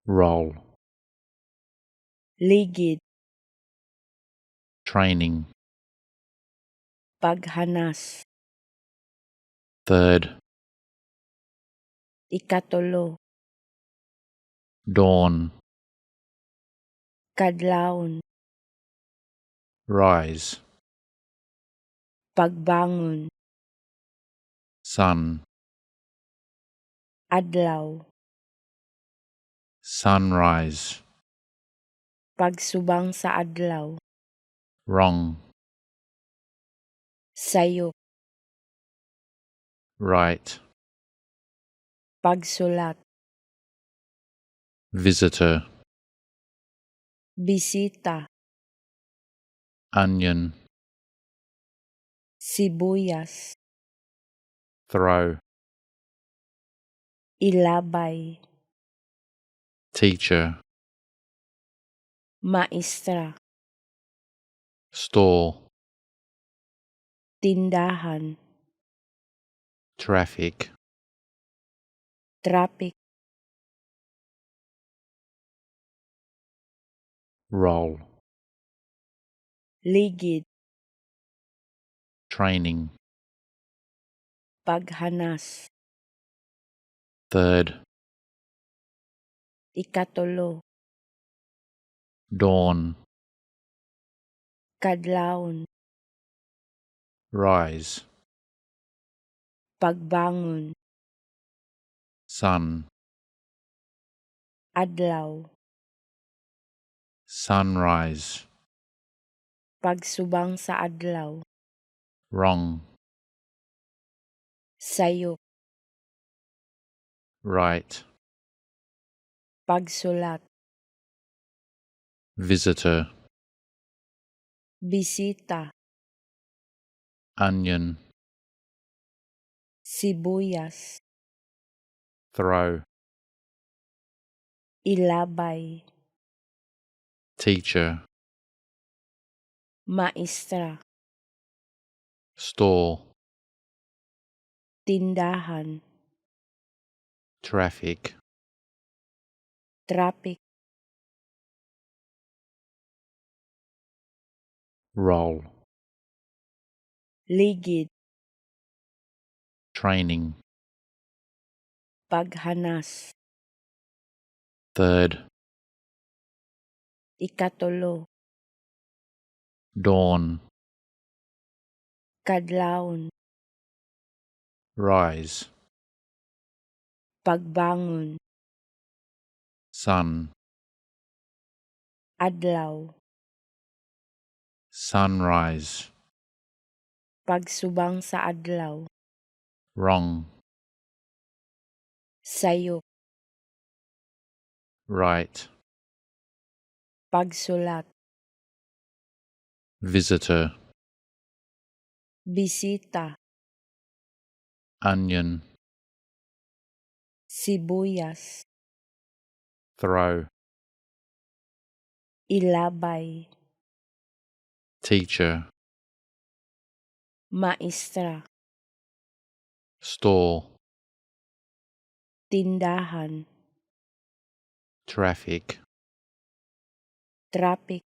Roll. Ligid. Training. Paghanas. Third. Ikatulo. Dawn. Kadlawon. Rise. Pagbangon. Sun. Adlaw. Sunrise. Pagsubang sa adlaw. Wrong. Sayop. Right. Pagsulat. Visitor. Bisita. Onion. Sibuyas. Throw. Ilabay. Teacher. Maestra. Store. Tindahan. Traffic. Traffic. Roll. Ligid. Training. Paghanas. Third. Ikatulo. Dawn. Kadlawon. Rise. Pagbangon. Sun. Adlaw. Sunrise. Pagsubang sa adlaw. Wrong. Sayop. Right. Pagsulat. Visitor. Bisita. Onion. Sibuyas. Throw. Ilabay. Teacher. Maestra. Store. Tindahan. Traffic. Traffic. Roll. Ligid. Training. Paghanas. Third. Ikatulo. Dawn. Kadlawon. Rise. Pagbangon. Sun. Adlaw. Sunrise. Pagsubang sa adlaw. Wrong. Sayop. Right. Pagsulat. Visitor. Bisita. Onion. Sibuyas. Throw. Ilabay. Teacher. Maestra. Store. Tindahan. Traffic. Traffic.